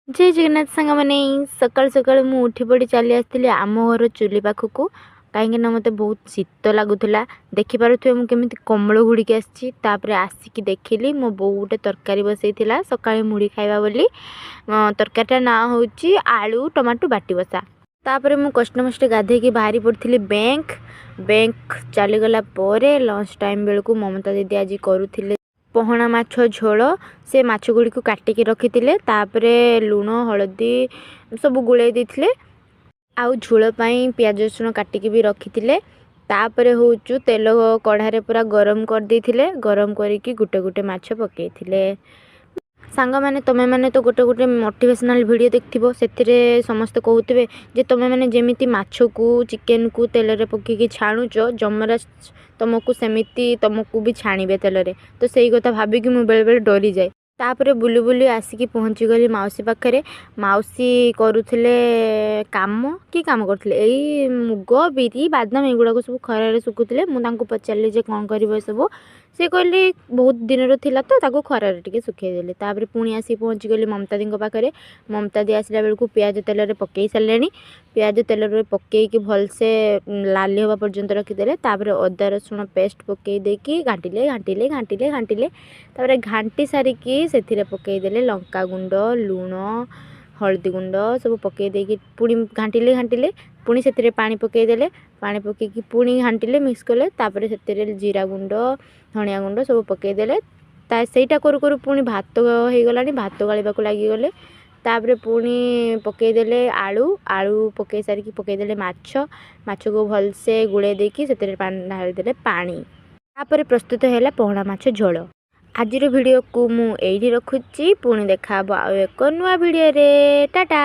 ଜୟ ଜଗନ୍ନାଥ ସାଙ୍ଗମାନେ। ସକାଳୁ ସକାଳୁ ମୁଁ ଉଠି ପଡ଼ି ଚାଲି ଆସିଥିଲି ଆମ ଘର ଚୁଲି ପାଖକୁ, କାହିଁକିନା ମୋତେ ବହୁତ ଶୀତ ଲାଗୁଥିଲା। ଦେଖିପାରୁଥିବେ ମୁଁ କେମିତି କମ୍ବଳ ଘୋଡ଼ିକି ଆସିଛି। ତାପରେ ଆସିକି ଦେଖିଲି ମୋ ବୋଉ ଗୋଟେ ତରକାରୀ ବସେଇଥିଲା ସକାଳେ ମୁଢ଼ି ଖାଇବା ବୋଲି। ତରକାରୀଟା ନାଁ ହେଉଛି ଆଳୁ ଟମାଟୋ ବାଟି ବସା। ତାପରେ ମୁଁ କଷ୍ଟମଷ୍ଟେ ଗାଧେଇକି ବାହାରି ପଡ଼ିଥିଲି ବ୍ୟାଙ୍କ। ବ୍ୟାଙ୍କ ଚାଲିଗଲା ପରେ ଲଞ୍ଚ ଟାଇମ୍ ବେଳକୁ ମମତା ଦିଦି ଆଜି କରୁଥିଲେ ପହଣା ମାଛ ଝୋଳ। ସେ ମାଛ ଗୁଡ଼ିକୁ କାଟିକି ରଖିଥିଲେ, ତାପରେ ଲୁଣ ହଳଦୀ ସବୁ ଗୋଳେଇ ଦେଇଥିଲେ ଆଉ ଝୋଳ ପାଇଁ ପିଆଜ ରସୁଣ କାଟିକି ବି ରଖିଥିଲେ। ତାପରେ ହେଉଛୁ ତେଲ କଢ଼ାରେ ପୁରା ଗରମ କରିଦେଇଥିଲେ। ଗରମ କରିକି ଗୋଟେ ଗୋଟେ ମାଛ ପକାଇଥିଲେ। ସାଙ୍ଗମାନେ, ତୁମେମାନେ ତ ଗୋଟେ ଗୋଟେ ମୋଟିଭେସନାଲ୍ ଭିଡ଼ିଓ ଦେଖିଥିବ। ସେଥିରେ ସମସ୍ତେ କହୁଥିବେ ଯେ ତୁମେମାନେ ଯେମିତି ମାଛକୁ, ଚିକେନକୁ ତେଲରେ ପକାଇକି ଛାଣୁଛ, ଯମରାଜ ତୁମକୁ ସେମିତି ତୁମକୁ ବି ଛାଣିବେ ତେଲରେ। ତ ସେଇ କଥା ଭାବିକି ମୁଁ ବେଳେବେଳେ ଡରିଯାଏ। ତାପରେ ବୁଲି ବୁଲି ଆସିକି ପହଞ୍ଚିଗଲି ମାଉସୀ ପାଖରେ। ମାଉସୀ କରୁଥିଲେ କାମ। କି କାମ କରୁଥିଲେ? ଏଇ ମୁଗ, ବିରି, ବାଦାମ ଏଗୁଡ଼ାକ ସବୁ ଖରାରେ ଶୁଖୁଥିଲେ। ମୁଁ ତାଙ୍କୁ ପଚାରିଲି ଯେ କ'ଣ କରିବ ଏସବୁ? ସେ କହିଲେ ବହୁତ ଦିନର ଥିଲା ତ ତାକୁ ଖରାରେ ଟିକେ ଶୁଖେଇଦେଲି। ତାପରେ ପୁଣି ଆସିକି ପହଞ୍ଚିଗଲି ମମତା ଦିଙ୍କ ପାଖରେ। ମମତା ଦି ଆସିଲା ବେଳକୁ ପିଆଜ ତେଲରେ ପକାଇ ସାରିଲେଣି। ପିଆଜ ତେଲରେ ପକାଇକି ଭଲସେ ଲାଲି ହେବା ପର୍ଯ୍ୟନ୍ତ ରଖିଦେଲେ। ତାପରେ ଅଦା ରସୁଣ ପେଷ୍ଟ ପକାଇ ଦେଇକି ଘାଣ୍ଟିଲେ, ଘାଣ୍ଟିଲେ, ଘାଣ୍ଟିଲେ, ଘାଣ୍ଟିଲେ। ତାପରେ ଘାଣ୍ଟି ସାରିକି ସେଥିରେ ପକାଇଦେଲେ ଲଙ୍କା ଗୁଣ୍ଡ, ଲୁଣ, ହଳଦୀ ଗୁଣ୍ଡ ସବୁ ପକାଇ ଦେଇକି ପୁଣି ଘାଣ୍ଟିଲେ, ଘାଣ୍ଟିଲେ। ପୁଣି ସେଥିରେ ପାଣି ପକାଇଦେଲେ। ପାଣି ପକାଇକି ପୁଣି ଘାଣ୍ଟିଲେ, ମିକ୍ସ କଲେ। ତାପରେ ସେଥିରେ ଜିରା ଗୁଣ୍ଡ, ଧନିଆ ଗୁଣ୍ଡ ସବୁ ପକାଇଦେଲେ। ତା ସେଇଟା କରୁ କରୁ ପୁଣି ଭାତ ହେଇଗଲାଣି, ଭାତ ଗାଳିବାକୁ ଲାଗିଗଲେ। ତାପରେ ପୁଣି ପକାଇଦେଲେ ଆଳୁ। ଆଳୁ ପକାଇ ସାରିକି ପକାଇଦେଲେ ମାଛ। ମାଛକୁ ଭଲସେ ଗୋଳେଇ ଦେଇକି ସେଥିରେ ଢାଳିଦେଲେ ପାଣି। ତାପରେ ପ୍ରସ୍ତୁତ ହେଲା ପହଣା ମାଛ ଝୋଳ। ଆଜିର ଭିଡ଼ିଓକୁ ମୁଁ ଏଇଠି ରଖୁଛି। ପୁଣି ଦେଖାହେବ ଆଉ ଏକ ନୂଆ ଭିଡ଼ିଓରେ। ଟାଟା।